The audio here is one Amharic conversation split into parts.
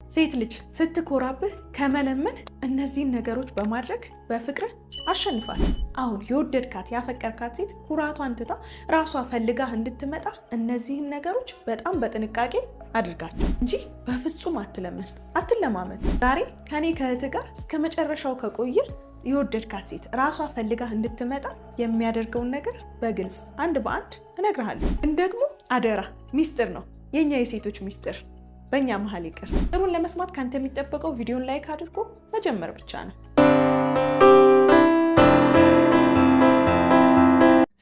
ሴት ልጅ ስትኮራብህ ከመለመን እነዚህን ነገሮች በማድረግ በፍቅርህ አሸንፋት። አሁን የወደድካት ያፈቀርካት ሴት ኩራቷን ትታ ራሷ ፈልጋህ እንድትመጣ እነዚህን ነገሮች በጣም በጥንቃቄ አድርጋቸው እንጂ በፍጹም አትለምን፣ አትለማመጥ። ዛሬ ከኔ ከእህትህ ጋር እስከ መጨረሻው ከቆየ የወደድካት ሴት ራሷ ፈልጋህ እንድትመጣ የሚያደርገውን ነገር በግልጽ አንድ በአንድ እነግርሃለሁ። ግን ደግሞ አደራ፣ ሚስጥር ነው፣ የእኛ የሴቶች ሚስጥር በእኛ መሀል ይቅር። ጥሩን ለመስማት ከአንተ የሚጠበቀው ቪዲዮን like አድርጎ መጀመር ብቻ ነው።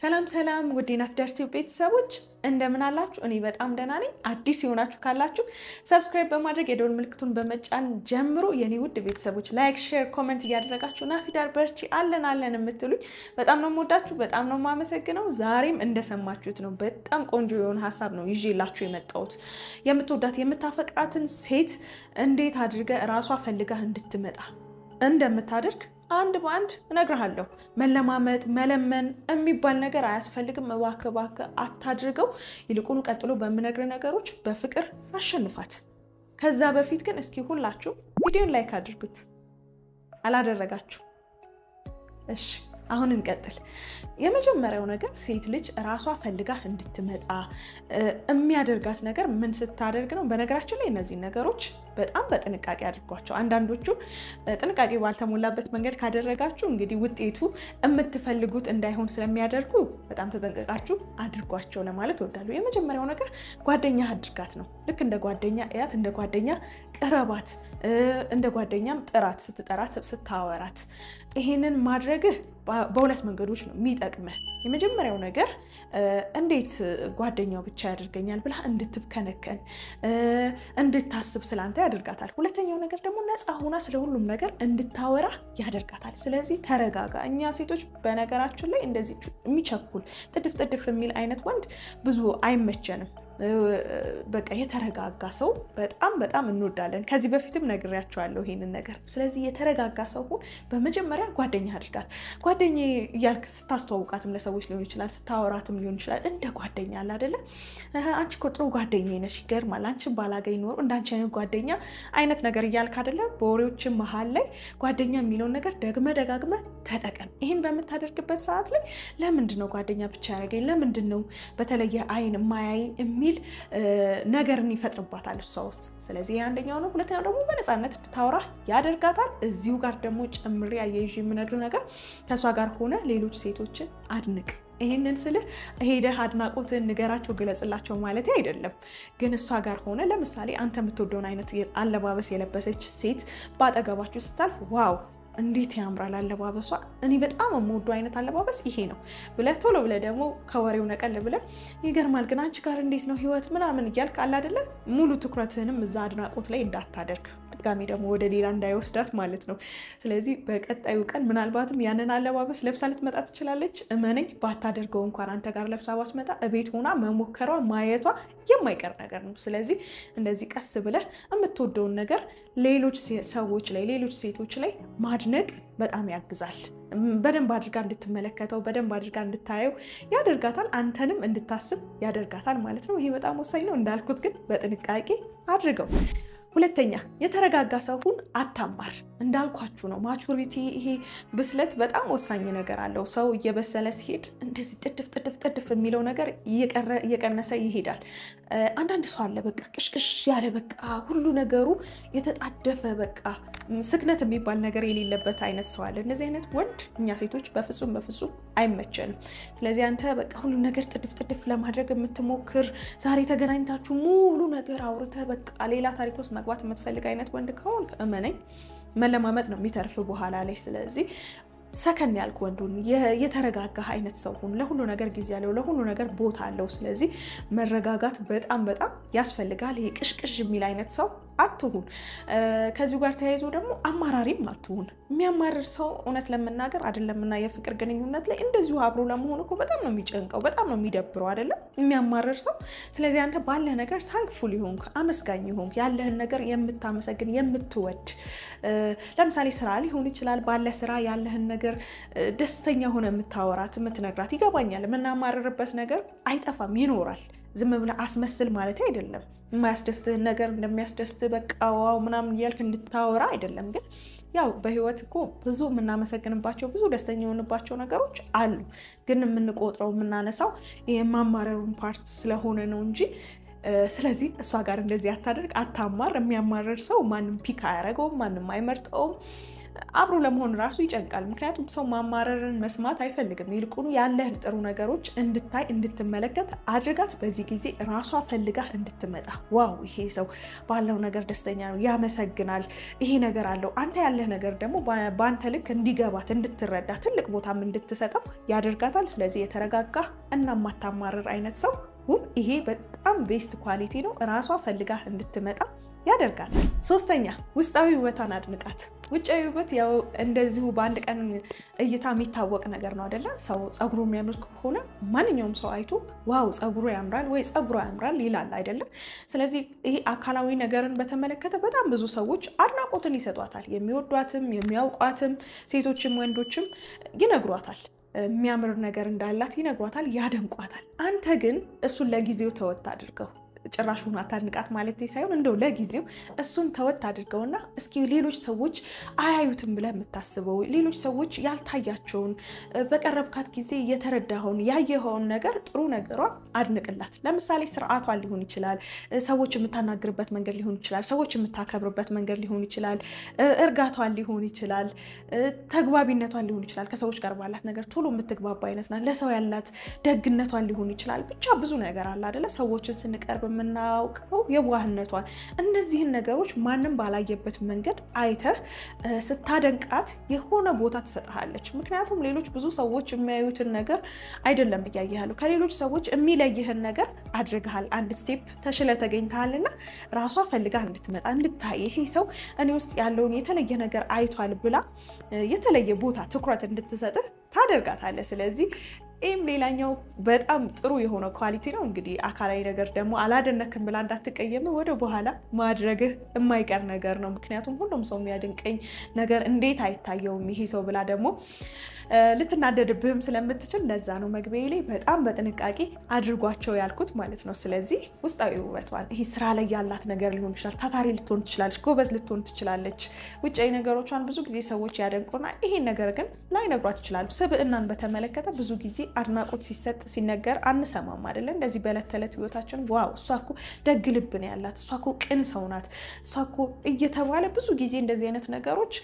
ሰላም ሰላም፣ ውድ ናፊዳር ቲዩብ ቤተሰቦች እንደምን አላችሁ? እኔ በጣም ደህና ነኝ። አዲስ የሆናችሁ ካላችሁ subscribe በማድረግ የደወል ምልክቱን በመጫን ጀምሮ የኔ ውድ ቤተሰቦች like፣ share፣ comment እያደረጋችሁ ናፊዳር በርቺ አለን አለን የምትሉኝ በጣም ነው የምወዳችሁ፣ በጣም ነው የማመሰግነው። ዛሬም እንደሰማችሁት ነው፣ በጣም ቆንጆ የሆነ ሀሳብ ነው ይዤላችሁ የመጣሁት። የምትወዳት የምታፈቅራትን ሴት እንዴት አድርገህ ራሷ ፈልጋህ እንድትመጣ እንደምታደርግ አንድ በአንድ እነግርሃለሁ። መለማመጥ መለመን የሚባል ነገር አያስፈልግም። እባክህ እባክህ አታድርገው። ይልቁኑ ቀጥሎ በምነግርህ ነገሮች በፍቅር አሸንፋት። ከዛ በፊት ግን እስኪ ሁላችሁ ቪዲዮን like አድርጉት። አላደረጋችሁ? እሺ አሁን እንቀጥል። የመጀመሪያው ነገር ሴት ልጅ ራሷ ፈልጋህ እንድትመጣ የሚያደርጋት ነገር ምን ስታደርግ ነው? በነገራችን ላይ እነዚህ ነገሮች በጣም በጥንቃቄ አድርጓቸው። አንዳንዶቹ ጥንቃቄ ባልተሞላበት መንገድ ካደረጋችሁ እንግዲህ ውጤቱ የምትፈልጉት እንዳይሆን ስለሚያደርጉ በጣም ተጠንቀቃችሁ አድርጓቸው ለማለት እወዳለሁ። የመጀመሪያው ነገር ጓደኛ አድርጋት ነው። ልክ እንደ ጓደኛ እያት፣ እንደ ጓደኛ ቅረባት፣ እንደ ጓደኛም ጥራት፣ ስትጠራት፣ ስታወራት። ይሄንን ማድረግህ በሁለት መንገዶች ነው የሚጠቅምህ። የመጀመሪያው ነገር እንዴት ጓደኛው ብቻ ያደርገኛል ብላ እንድትብከነከን እንድታስብ ስላንተ ያደርጋታል። ሁለተኛው ነገር ደግሞ ነፃ ሆና ስለ ሁሉም ነገር እንድታወራ ያደርጋታል። ስለዚህ ተረጋጋ። እኛ ሴቶች በነገራችን ላይ እንደዚህ የሚቸኩል ጥድፍ ጥድፍ የሚል አይነት ወንድ ብዙ አይመቸንም። በቃ የተረጋጋ ሰው በጣም በጣም እንወዳለን። ከዚህ በፊትም ነግሬያቸዋለሁ ይሄንን ነገር። ስለዚህ የተረጋጋ ሰው ሁን። በመጀመሪያ ጓደኛ አድርጋት። ጓደኛ እያልክ ስታስተዋውቃትም ለሰዎች ሊሆን ይችላል፣ ስታወራትም ሊሆን ይችላል። እንደ ጓደኛ አለ አይደለ? አንቺ እኮ ጥሩ ጓደኛ ነሽ፣ ይገርማል፣ አንቺን ባላገኝ ኖሮ እንዳንቺ አይነት ጓደኛ አይነት ነገር እያልክ አይደለ? በወሬዎች መሀል ላይ ጓደኛ የሚለውን ነገር ደግመ ደጋግመ ተጠቀም። ይህን በምታደርግበት ሰዓት ላይ ለምንድን ነው ጓደኛ ብቻ ያደረገኝ፣ ለምንድን ነው በተለየ አይን የማያይኝ የሚል ነገርን ይፈጥርባታል እሷ ውስጥ። ስለዚህ አንደኛው ነው። ሁለተኛው ደግሞ በነፃነት እንድታወራ ያደርጋታል። እዚሁ ጋር ደግሞ ጨምሬ አያይዤ የምነግርህ ነገር ከእሷ ጋር ሆነ ሌሎች ሴቶችን አድንቅ። ይሄንን ስልህ ሄደህ አድናቆትን ንገራቸው፣ ግለጽላቸው ማለት አይደለም። ግን እሷ ጋር ሆነ ለምሳሌ አንተ የምትወደውን አይነት አለባበስ የለበሰች ሴት በአጠገባችሁ ስታልፍ wow እንዴት ያምራል አለባበሷ፣ እኔ በጣም የምወደው አይነት አለባበስ ይሄ ነው ብለህ ቶሎ ብለህ ደግሞ ከወሬው ነቀል ብለህ ይገርማል ግን አንቺ ጋር እንዴት ነው ህይወት ምናምን እያልክ አለ አይደለ፣ ሙሉ ትኩረትህንም እዛ አድናቆት ላይ እንዳታደርግ፣ ድጋሚ ደግሞ ወደ ሌላ እንዳይወስዳት ማለት ነው። ስለዚህ በቀጣዩ ቀን ምናልባትም ያንን አለባበስ ለብሳ ልትመጣ ትችላለች። እመነኝ፣ ባታደርገው እንኳን አንተ ጋር ለብሳ ባትመጣ እቤት ሆና መሞከሯ ማየቷ የማይቀር ነገር ነው። ስለዚህ እንደዚህ ቀስ ብለህ የምትወደውን ነገር ሌሎች ሰዎች ላይ ሌሎች ሴቶች ላይ ማድነቅ በጣም ያግዛል። በደንብ አድርጋ እንድትመለከተው በደንብ አድርጋ እንድታየው ያደርጋታል። አንተንም እንድታስብ ያደርጋታል ማለት ነው። ይሄ በጣም ወሳኝ ነው። እንዳልኩት ግን በጥንቃቄ አድርገው። ሁለተኛ የተረጋጋ ሰው ሁን፣ አታማር። እንዳልኳችሁ ነው maturity፣ ይሄ ብስለት በጣም ወሳኝ ነገር አለው። ሰው እየበሰለ ሲሄድ እንደዚህ ጥድፍ ጥድፍ ጥድፍ የሚለው ነገር እየቀነሰ ይሄዳል። አንዳንድ ሰው አለ በቃ ቅሽቅሽ ያለ በቃ ሁሉ ነገሩ የተጣደፈ በቃ ስክነት የሚባል ነገር የሌለበት አይነት ሰው አለ። እንደዚህ አይነት ወንድ እኛ ሴቶች በፍጹም በፍጹም አይመቸንም። ስለዚህ አንተ በቃ ሁሉ ነገር ጥድፍ ጥድፍ ለማድረግ የምትሞክር፣ ዛሬ ተገናኝታችሁ ሙሉ ነገር አውርተህ በቃ ሌላ ታሪክ ውስጥ መግባት የምትፈልግ አይነት ወንድ ከሆንክ እመነኝ መለማመጥ ነው የሚተርፍ በኋላ ላይ። ስለዚህ ሰከን ያልክ ወንዱን የተረጋጋ አይነት ሰው ሁን። ለሁሉ ነገር ጊዜ አለው፣ ለሁሉ ነገር ቦታ አለው። ስለዚህ መረጋጋት በጣም በጣም ያስፈልጋል። ይሄ ቅሽቅሽ የሚል አይነት ሰው አትሁን። ከዚሁ ጋር ተያይዞ ደግሞ አማራሪም አትሁን። የሚያማርር ሰው እውነት ለመናገር አይደለምና የፍቅር ግንኙነት ላይ እንደዚሁ አብሮ ለመሆን እኮ በጣም ነው የሚጨንቀው፣ በጣም ነው የሚደብረው አይደለም የሚያማርር ሰው። ስለዚህ አንተ ባለህ ነገር thankful ይሆንክ፣ አመስጋኝ ይሆንክ፣ ያለህን ነገር የምታመሰግን የምትወድ፣ ለምሳሌ ስራ ሊሆን ይችላል። ባለ ስራ ያለህን ነገር ደስተኛ ሆነ የምታወራት የምትነግራት። ይገባኛል፣ የምናማርርበት ነገር አይጠፋም፣ ይኖራል። ዝም ብለህ አስመስል ማለት አይደለም። የማያስደስትህን ነገር እንደሚያስደስትህ በቃ wow ምናምን እያልክ እንድታወራ አይደለም። ግን ያው በህይወት እኮ ብዙ የምናመሰግንባቸው ብዙ ደስተኛ የሆንባቸው ነገሮች አሉ። ግን የምንቆጥረው የምናነሳው የማማረሩን part ስለሆነ ነው እንጂ። ስለዚህ እሷ ጋር እንደዚህ አታደርግ፣ አታማር። የሚያማርር ሰው ማንም pick አያደርገውም፣ ማንም አይመርጠውም። አብሮ ለመሆን ራሱ ይጨንቃል። ምክንያቱም ሰው ማማረርን መስማት አይፈልግም። ይልቁኑ ያለህን ጥሩ ነገሮች እንድታይ እንድትመለከት አድርጋት። በዚህ ጊዜ ራሷ ፈልጋ እንድትመጣ፣ wow ይሄ ሰው ባለው ነገር ደስተኛ ነው፣ ያመሰግናል፣ ይሄ ነገር አለው፣ አንተ ያለህ ነገር ደግሞ በአንተ ልክ እንዲገባት እንድትረዳ፣ ትልቅ ቦታም እንድትሰጠው ያደርጋታል። ስለዚህ የተረጋጋ እና የማታማርር አይነት ሰው ሁን። ይሄ በጣም best quality ነው። ራሷ ፈልጋ እንድትመጣ ያደርጋታል። ሶስተኛ፣ ውስጣዊ ውበቷን አድንቃት። ውጫዊ ውበት ያው እንደዚሁ በአንድ ቀን እይታ የሚታወቅ ነገር ነው አይደለ? ሰው ፀጉሩ የሚያምር ከሆነ ማንኛውም ሰው አይቶ wow ፀጉሩ ያምራል ወይ ፀጉሯ ያምራል ይላል አይደለም? ስለዚህ ይሄ አካላዊ ነገርን በተመለከተ በጣም ብዙ ሰዎች አድናቆትን ይሰጧታል። የሚወዷትም የሚያውቋትም ሴቶችም ወንዶችም ይነግሯታል። የሚያምር ነገር እንዳላት ይነግሯታል፣ ያደንቋታል። አንተ ግን እሱን ለጊዜው ተወት አድርገው፣ ጭራሹን አታድንቃት ማለት ሳይሆን እንደው ለጊዜው እሱን ተወት አድርገውና እስኪ ሌሎች ሰዎች አያዩትም ብለህ የምታስበው፣ ሌሎች ሰዎች ያልታያቸውን፣ በቀረብካት ጊዜ የተረዳኸውን ያየኸውን ነገር፣ ጥሩ ነገሯን አድንቅላት። ለምሳሌ ስርዓቷን ሊሆን ይችላል፣ ሰዎች የምታናግርበት መንገድ ሊሆን ይችላል፣ ሰዎች የምታከብርበት መንገድ ሊሆን ይችላል፣ እርጋቷን ሊሆን ይችላል፣ ተግባቢነቷን ሊሆን ይችላል። ከሰዎች ጋር ባላት ነገር ቶሎ የምትግባባ አይነት ናት። ለሰው ያላት ደግነቷን ሊሆን ይችላል። ብቻ ብዙ ነገር አለ አይደለ? ሰዎችን ስንቀርብ የምናውቀው የዋህነቷን፣ እነዚህን ነገሮች ማንም ባላየበት መንገድ አይተህ ስታደንቃት የሆነ ቦታ ትሰጥሃለች። ምክንያቱም ሌሎች ብዙ ሰዎች የሚያዩትን ነገር አይደለም እያየህ ያለው፣ ከሌሎች ሰዎች የሚለይህን ነገር አድርገሃል። አንድ step ተሽለህ ተገኝተሃልና ራሷ ፈልጋ እንድትመጣ እንድታይ፣ ይሄ ሰው እኔ ውስጥ ያለውን የተለየ ነገር አይቷል ብላ የተለየ ቦታ ትኩረት እንድትሰጥህ ታደርጋታለህ። ስለዚህ ይህም ሌላኛው በጣም ጥሩ የሆነ quality ነው። እንግዲህ አካላዊ ነገር ደግሞ አላደነክም ብላ እንዳትቀየም ወደ በኋላ ማድረግህ የማይቀር ነገር ነው። ምክንያቱም ሁሉም ሰው የሚያደንቀኝ ነገር እንዴት አይታየውም ይሄ ሰው ብላ ደግሞ ልትናደድብህም ስለምትችል ለዛ ነው መግቢያ ላይ በጣም በጥንቃቄ አድርጓቸው ያልኩት ማለት ነው። ስለዚህ ውስጣዊ ውበቷን፣ ይሄ ስራ ላይ ያላት ነገር ሊሆን ይችላል፣ ታታሪ ልትሆን ትችላለች፣ ጎበዝ ልትሆን ትችላለች። ውጫዊ ነገሮቿን ብዙ ጊዜ ሰዎች ያደንቁና ይሄን ነገር ግን ላይነግሯት ይችላሉ። ስብዕናን በተመለከተ ብዙ ጊዜ አድናቆት ሲሰጥ ሲነገር አንሰማም አይደለ? እንደዚህ በዕለት ተዕለት ህይወታችን wow እሷ እኮ ደግ ልብ ነው ያላት፣ እሷ እኮ ቅን ሰው ናት፣ እሷ እኮ እየተባለ ብዙ ጊዜ እንደዚህ አይነት ነገሮች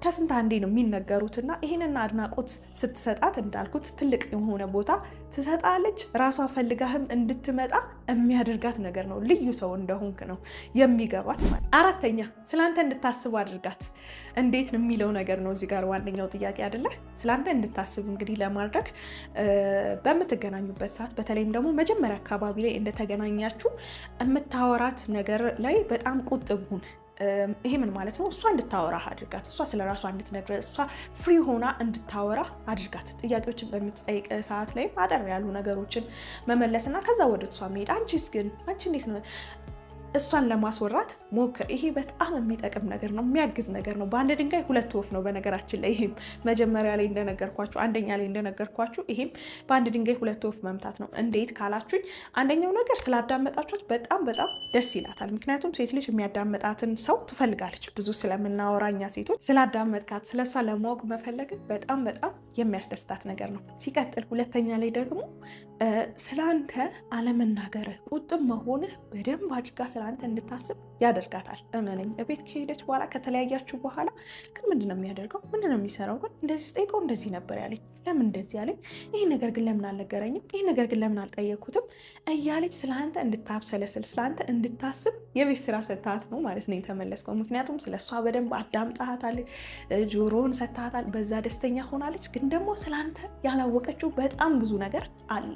ከስንት አንዴ ነው የሚነገሩትና ይህንን አድናቆት ስትሰጣት እንዳልኩት ትልቅ የሆነ ቦታ ትሰጣለች። ራሷ ፈልጋህም እንድትመጣ የሚያደርጋት ነገር ነው። ልዩ ሰው እንደሆንክ ነው የሚገባት ማለት። አራተኛ፣ ስለአንተ እንድታስብ አድርጋት። እንዴት ነው የሚለው ነገር ነው እዚህ ጋር ዋነኛው ጥያቄ አይደለ? ስለአንተ እንድታስብ እንግዲህ ለማድረግ በምትገናኙበት ሰዓት፣ በተለይም ደግሞ መጀመሪያ አካባቢ ላይ እንደተገናኛችሁ የምታወራት ነገር ላይ በጣም ቁጥብ ሁን። ይሄ ምን ማለት ነው? እሷ እንድታወራ አድርጋት። እሷ ስለ ራሷ እንድትነግር፣ እሷ free ሆና እንድታወራ አድርጋት። ጥያቄዎችን በምትጠይቅ ሰዓት ላይ አጠር ያሉ ነገሮችን መመለስና ከዛ ወደ እሷ መሄድ። አንቺስ ግን፣ አንቺ እንዴት ነው፣ እሷን ለማስወራት ሞክር። ይሄ በጣም የሚጠቅም ነገር ነው፣ የሚያግዝ ነገር ነው። በአንድ ድንጋይ ሁለት ወፍ ነው። በነገራችን ላይ ይሄም መጀመሪያ ላይ እንደነገርኳችሁ፣ አንደኛ ላይ እንደነገርኳችሁ ይሄም በአንድ ድንጋይ ሁለት ወፍ መምታት ነው። እንዴት ካላችሁኝ፣ አንደኛው ነገር ስላዳመጣችኋት በጣም በጣም ደስ ይላታል። ምክንያቱም ሴት ልጅ የሚያዳምጣትን ሰው ትፈልጋለች። ብዙ ስለምናወራ እኛ ሴቶች ስላዳመጥካት ስለ እሷ ለማወቅ መፈለግ በጣም በጣም የሚያስደስታት ነገር ነው። ሲቀጥል ሁለተኛ ላይ ደግሞ ስለአንተ አለመናገርህ፣ ቁጥብ መሆንህ በደንብ አድርጋ ስለአንተ እንድታስብ ያደርጋታል። እመነኝ፣ እቤት ከሄደች በኋላ፣ ከተለያያችሁ በኋላ ግን ምንድን ነው የሚያደርገው? ምንድን ነው የሚሰራው? ግን እንደዚህ ስጠይቀው እንደዚህ ነበር ያለኝ፣ ለምን እንደዚህ ያለኝ? ይህ ነገር ግን ለምን አልነገረኝም? ይህ ነገር ግን ለምን አልጠየኩትም? እያለች ስለአንተ እንድታብሰለስል፣ ስለአንተ እንድታስብ የቤት ስራ ሰጥተሃት ነው ማለት ነው የተመለስከው። ምክንያቱም ስለ እሷ በደንብ አዳምጣሃታል፣ ጆሮውን ሰጥተሃታል፣ በዛ ደስተኛ ሆናለች። ግን ደግሞ ስለአንተ ያላወቀችው በጣም ብዙ ነገር አለ።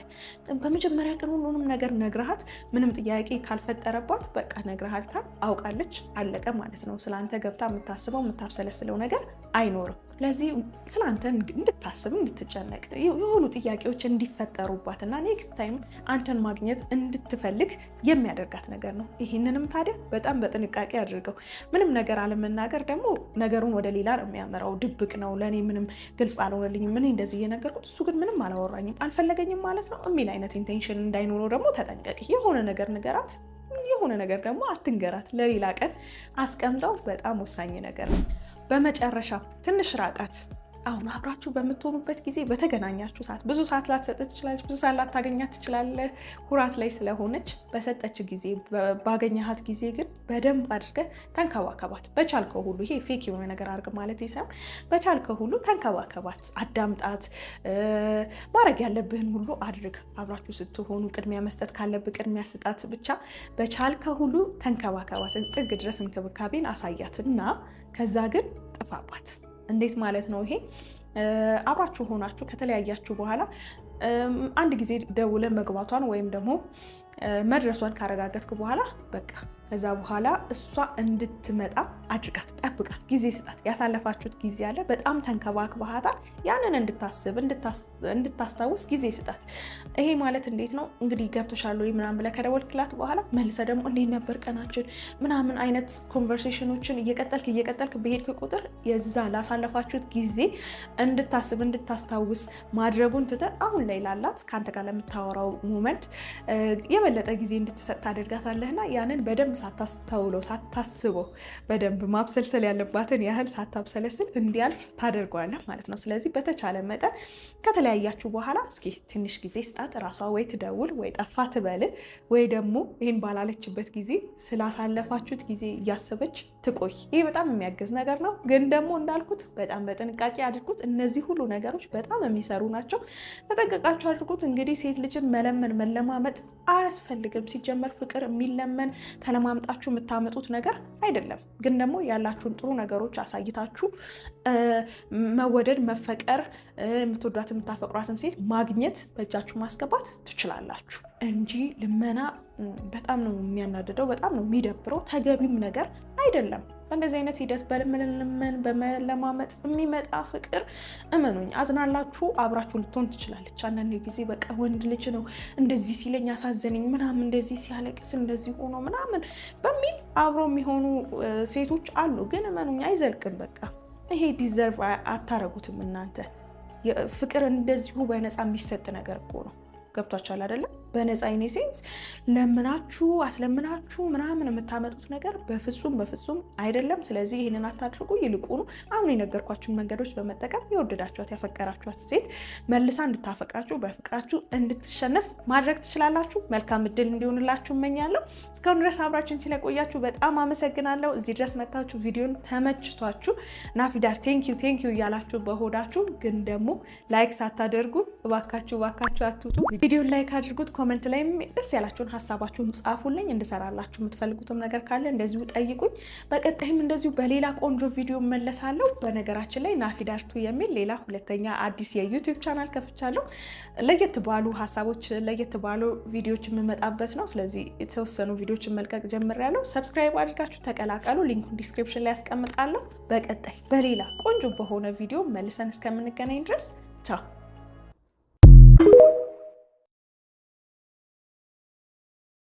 በመጀመሪያ ቀን ሁሉንም ነገር ነግረሃት ምንም ጥያቄ ካልፈጠረባት በቃ ነግረሃታል፣ አውቃለች፣ አለቀ ማለት ነው። ስለአንተ ገብታ የምታስበው የምታብሰለስለው ነገር አይኖርም። ለዚህ ስለ አንተ እንድታስብ፣ እንድትጨነቅ፣ የሆኑ ጥያቄዎች እንዲፈጠሩባት እና next time አንተን ማግኘት እንድትፈልግ የሚያደርጋት ነገር ነው። ይህንንም ታዲያ በጣም በጥንቃቄ አድርገው። ምንም ነገር አለመናገር ደግሞ ነገሩን ወደ ሌላ ነው የሚያመራው። ድብቅ ነው፣ ለእኔ ምንም ግልጽ አልሆነልኝም፣ እኔ እንደዚህ እየነገርኩት እሱ ግን ምንም አላወራኝም፣ አልፈለገኝም ማለት ነው የሚል አይነት intention እንዳይኖረው ደግሞ ተጠንቀቅ። የሆነ ነገር ንገራት፣ የሆነ ነገር ደግሞ አትንገራት። ለሌላ ቀን አስቀምጠው። በጣም ወሳኝ ነገር ነው። በመጨረሻ ትንሽ ራቃት። አሁን አብራችሁ በምትሆኑበት ጊዜ፣ በተገናኛችሁ ሰዓት ብዙ ሰዓት ላትሰጥ ትችላለች፣ ብዙ ሰዓት ላታገኛት ትችላለህ። ኩራት ላይ ስለሆነች በሰጠች ጊዜ፣ ባገኘሃት ጊዜ ግን በደንብ አድርገህ ተንከባከባት። በቻልከው ሁሉ፣ ይሄ fake የሆነ ነገር አድርግ ማለት ሳይሆን በቻልከው ሁሉ ተንከባከባት፣ አዳምጣት፣ ማድረግ ያለብህን ሁሉ አድርግ። አብራችሁ ስትሆኑ ቅድሚያ መስጠት ካለብህ ቅድሚያ ስጣት። ብቻ በቻልከው ሁሉ ተንከባከባት፣ ጥግ ድረስ እንክብካቤን አሳያት እና ከዛ ግን ጥፋባት። እንዴት ማለት ነው ይሄ? አብራችሁ ሆናችሁ ከተለያያችሁ በኋላ አንድ ጊዜ ደውለህ መግባቷን ወይም ደግሞ መድረሷን ካረጋገጥክ በኋላ በቃ ከዛ በኋላ እሷ እንድትመጣ አድርጋት፣ ጠብቃት፣ ጊዜ ስጣት። ያሳለፋችሁት ጊዜ አለ፣ በጣም ተንከባክበሃታል። ያንን እንድታስብ፣ እንድታስታውስ ጊዜ ስጣት። ይሄ ማለት እንዴት ነው እንግዲህ፣ ገብቶሻል ወይ ምናምን ብለህ ከደወልክላት በኋላ መልሰህ ደግሞ እንዴት ነበር ቀናችን ምናምን አይነት conversation ኦችን እየቀጠልክ እየቀጠልክ በሄድክ ቁጥር የዛ ላሳለፋችሁት ጊዜ እንድታስብ፣ እንድታስታውስ ማድረጉን ትተህ አሁን ላይ ላላት ከአንተ ጋር ለምታወራው moment የበለጠ ጊዜ እንድትሰጥ ታደርጋታለህና ያንን በደንብ ሳታስተውለው፣ ሳታስበው፣ በደንብ ማብሰልሰል ያለባትን ያህል ሳታብሰለስል እንዲያልፍ ታደርገዋለህ ማለት ነው። ስለዚህ በተቻለ መጠን ከተለያያችሁ በኋላ እስኪ ትንሽ ጊዜ ስጣት። ራሷ ወይ ትደውል ወይ ጠፋ ትበል ወይ ደግሞ ይህን ባላለችበት ጊዜ ስላሳለፋችሁት ጊዜ እያሰበች ትቆይ። ይህ በጣም የሚያግዝ ነገር ነው። ግን ደግሞ እንዳልኩት በጣም በጥንቃቄ አድርጉት። እነዚህ ሁሉ ነገሮች በጣም የሚሰሩ ናቸው። ተጠንቀቃችሁ አድርጉት። እንግዲህ ሴት ልጅን መለመን መለማመጥ አያስፈልግም። ሲጀመር ፍቅር የሚለመን፣ ተለማምጣችሁ የምታመጡት ነገር አይደለም። ግን ደግሞ ያላችሁን ጥሩ ነገሮች አሳይታችሁ መወደድ፣ መፈቀር፣ የምትወዷት የምታፈቅሯትን ሴት ማግኘት፣ በእጃችሁ ማስገባት ትችላላችሁ እንጂ ልመና በጣም ነው የሚያናድደው፣ በጣም ነው የሚደብረው፣ ተገቢም ነገር አይደለም። በእንደዚህ አይነት ሂደት በመለመን በመለማመጥ የሚመጣ ፍቅር እመኑኝ አዝናላችሁ አብራችሁ ልትሆን ትችላለች። አንዳንድ ጊዜ በቃ ወንድ ልጅ ነው፣ እንደዚህ ሲለኝ አሳዘነኝ ምናምን፣ እንደዚህ ሲያለቅስ እንደዚህ ሆኖ ምናምን በሚል አብሮ የሚሆኑ ሴቶች አሉ። ግን እመኑኝ አይዘልቅም። በቃ ይሄ deserve አታረጉትም እናንተ። ፍቅር እንደዚሁ በነፃ የሚሰጥ ነገር እኮ ነው። ገብቷችኋል አይደለም? በነፃ in a sense ለምናችሁ አስለምናችሁ ምናምን የምታመጡት ነገር በፍጹም በፍጹም አይደለም። ስለዚህ ይህንን አታድርጉ። ይልቁኑ አሁን የነገርኳችሁን መንገዶች በመጠቀም የወደዳችኋት ያፈቀራችኋት ሴት መልሳ እንድታፈቅራችሁ፣ በፍቅራችሁ እንድትሸነፍ ማድረግ ትችላላችሁ። መልካም እድል እንዲሆንላችሁ እመኛለሁ። እስካሁን ድረስ አብራችሁን ስለቆያችሁ በጣም አመሰግናለሁ። እዚህ ድረስ መታችሁ ቪዲዮን ተመችቷችሁ ናፊዳር thank you, thank you እያላችሁ በሆዳችሁ ግን ደግሞ like ሳታደርጉ እባካችሁ እባካችሁ አትውጡ። ቪዲዮን like አድርጉት። Comment ላይም ደስ ያላችሁን ሀሳባችሁን ጻፉልኝ። እንድሰራላችሁ የምትፈልጉትም ነገር ካለ እንደዚሁ ጠይቁኝ። በቀጣይም እንደዚሁ በሌላ ቆንጆ ቪዲዮ እመለሳለሁ። በነገራችን ላይ ናፊዳርቱ የሚል ሌላ ሁለተኛ አዲስ የ YouTube channel ከፍቻለሁ። ለየት ባሉ ሀሳቦች፣ ለየት ባሉ ቪዲዮዎች የምመጣበት ነው። ስለዚህ የተወሰኑ ቪዲዮዎችን መልቀቅ ጀምሬያለሁ። Subscribe አድርጋችሁ ተቀላቀሉ። Link ኡን description ላይ ያስቀምጣለሁ። በቀጣይ በሌላ ቆንጆ በሆነ ቪዲዮ መልሰን እስከምንገናኝ ድረስ ቻው።